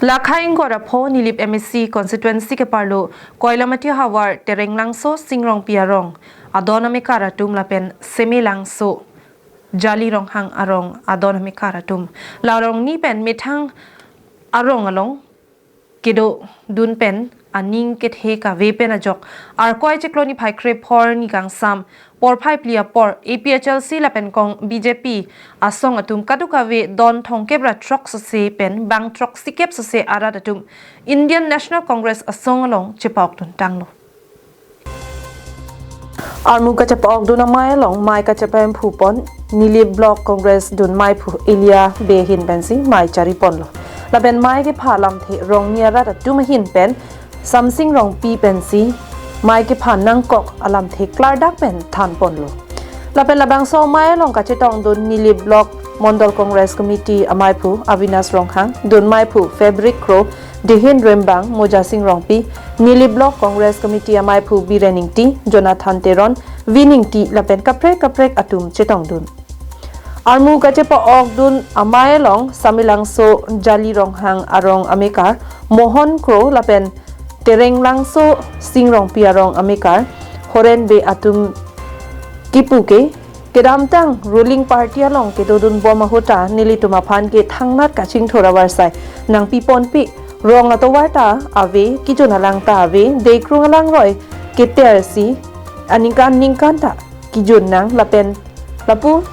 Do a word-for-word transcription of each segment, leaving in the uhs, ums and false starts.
Lakha ingkoi ra pho Nilip M A C constituency keparlo Koilamati havar Terenglangso Singrongpi arong adon amekar atum lapen Semelangso Jali Ronghang arong adon amekar atum la arong ni pen methang arong along kedodun pen aning kethe kave pen ajok Arkoi chiklo niphai kre phor ni kangsam porphai phli apor A P H L C lapen kong B J P asong atum kadokave don thomkep ra throk sose pen bang throksikep sose arat atum Indian National Congress asong along chepa-okdun tanglo. Armu kachepa-okdun amei along mei kachepa-emphu pon Nilip Block Congress dun meiphu Elia Bey ahin pensi mei chari ponlo. Lapen mei kepha lamthe rongni arat atum ahin pen Samsing Rongpi pensi mei kepha nangkok alamthe klardak pen than ponlo. Lapen labangso mei along kachetongdun Nilip Block Mondol Congress Committee ameiphu Avinas Ronghang, dun meiphu Fabric Kro, Dihin Rembang, Moja Sing Rongpi, Nilip Block Congress Committee ameiphu Biren Ingti, Jonathan Teron, Vin Ingti lapen kaprek kaprek atum chetongdun. Armu kachepa-okdun amei along Semelangso Jali Ronghang arong amekar Mohan Kro lapen Terenglangso Singrongpi arong amekar Horen Bey atum kipu ke kedamtang ruling party along kedodun bom ahut ta nelitum aphan ke thangnat kachingthur avarsai nangpi ponpe, rong atovar ta ave, kejun alang ta ave, deikrung alangroi ketersi aningkan ningkan ta kejun nang lapen lapu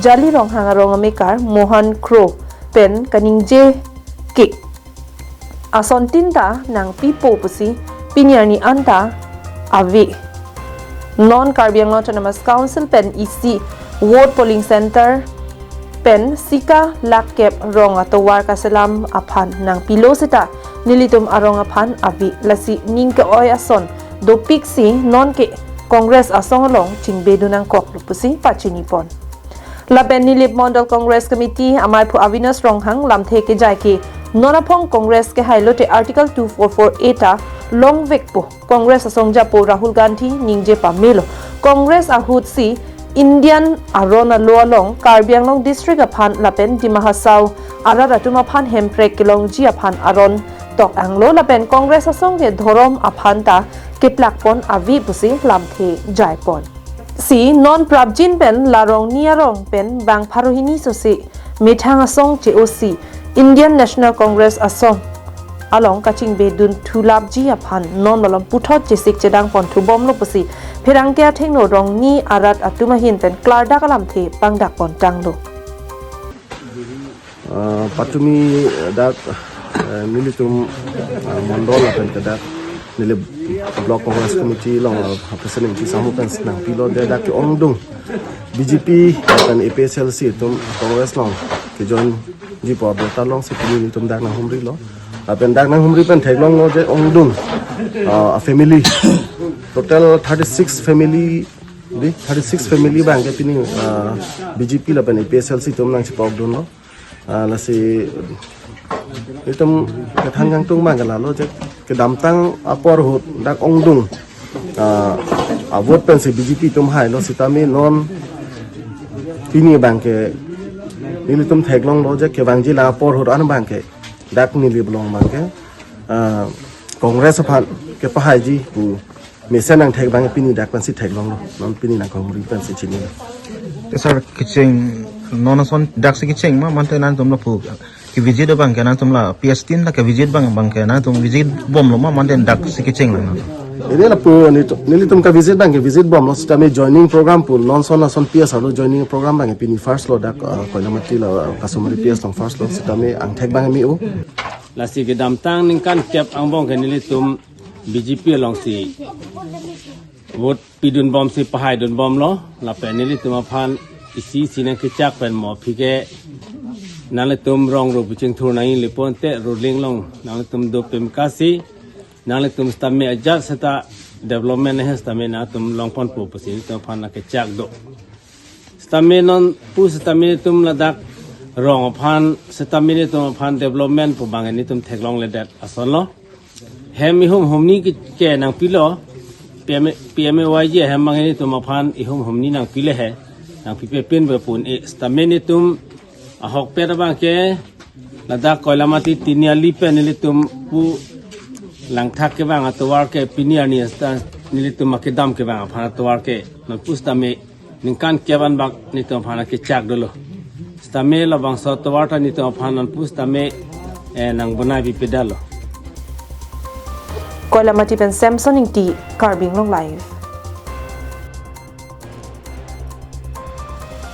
Jali Ronghang arong amekar Mohan Kro pen kaningje ke asontin ta nangpipo pusi pini arni anta ave. Non Karbi Anglong Autonomous Council pen isi vote polling center pen sika lakkep rong atovar kaselam aphan nangpilo seta nelitum arong aphan ave, lasi ning ke-oi ason dopiksi non ke Congress asong along chingbedun nangkoklo pusi pachini pon. Lapen Nilip Mondol Congress Committee ameiphu Avinas Ronghang lamthe kejai ke non aphong Congress kehai lote Article two four four A ta longvekpo, Congress asong japo Rahul Gandhi ningje pamelo. Congress ahut si Indian aron alo along Karbi Anglong district aphan lapen Dima Hasao arat atum aphan hemprek kelongji aphan aron tok anglo lapen Congress asong ke dhorom aphan ta keplak pon ave pusi lamthe jai pon. Si non prapjin pen la rongni arong pen bang pharo hini sose methang asong che-osi Indian National Congress asong along kachingbedun thulapji aphan non malom puthot chesik chedang pon thubomlo pusi pherangke athengno rongni arat atum ahin pen klardak alamthe pangdak pon tanglo. Ah, patumi dak, eh, nelitum, ah, Mondol lapen ke dak Nilip Block Congress Committee along, ah, President Ingti Sahu pen nangpilo, de dak ke-ongdung B J P lapen A P H L C atum Congress along kejoinji pu abirta alongsi pini nelitum dak nanghumrilo. Lapen dak nanghumri pen theklonglo je ongdung, ah, family, total thirty-six family, di thirty-six family abang ke pini, ah, B J P lapen A P H L C atum nangchepa-okdunlo. Ah, lasi itum kethan kangtung abang ke lalo je kedamtang apor ahut dak ongdung, ah, a-vote pensi B J P atum hailo sitame non pini abang ke nelitum theklonglo je kevangji la apor ahut an abang ke dak Nilip along abang ke, ah, Congress aphan kepahaiji pu mesen nangthek abang pini dak pensi theklonglo. Non pini nangkehumri pensi chinilo. Te sir, kecheng non ason daksi kecheng ma mate nangtum lapu ke-visit abang ke nangtum la P S team la ke-visit abang abang ke nangtum visit bomlo ma mate daksi kecheng lang nang? Ini lapu nelitum, nelitum ke-visit abang ke-visit bomlo sitame joining program pu non ason ason P S arlo joining program abang pini first lo dak, ah, Koilamati la, ah, Kasumari P S along first lo sitame angthek abang me-o. Lasi kedamtang ningkan kep angbong ke nelitum B J P alongsi vote pidun bomsi pahaidun bomlo, lapen nelitum aphan isi isi nangkechak pen mo aphi ke nanglitum rong ro pu chingthur nangji lapu ante ruling along nanglitum dopim kasi nanglitum sitame ajat seta development he sitame nangtum longponpo pusi nelitum aphan nangkechak do. Sitame non pu sitame nelitum ladak rong aphan sitame nelitum aphan development pu abang nelitum theklongledet asonlo. Hem ihum humni ke, ke nangpilo, P M, P M A Y G hem abang nelitum aphan ihum humni nangpile he, nangpipe pinpe pu un-e sitame nelitum ahokpet abang ke Ladak Koilamati Tiniali pen nelitum pu langthak kevang atovar ke pini arni seta nelitum akedam kevang aphan atovar ke non pusitame ningkan kep anbak nelitum aphan akechak dolo. Sitame labangso atovar ta nelitum aphan non pusitame eh, nang bonai bipedalo. Koilamati pen Samson Ingti, Karbi Anglong Live.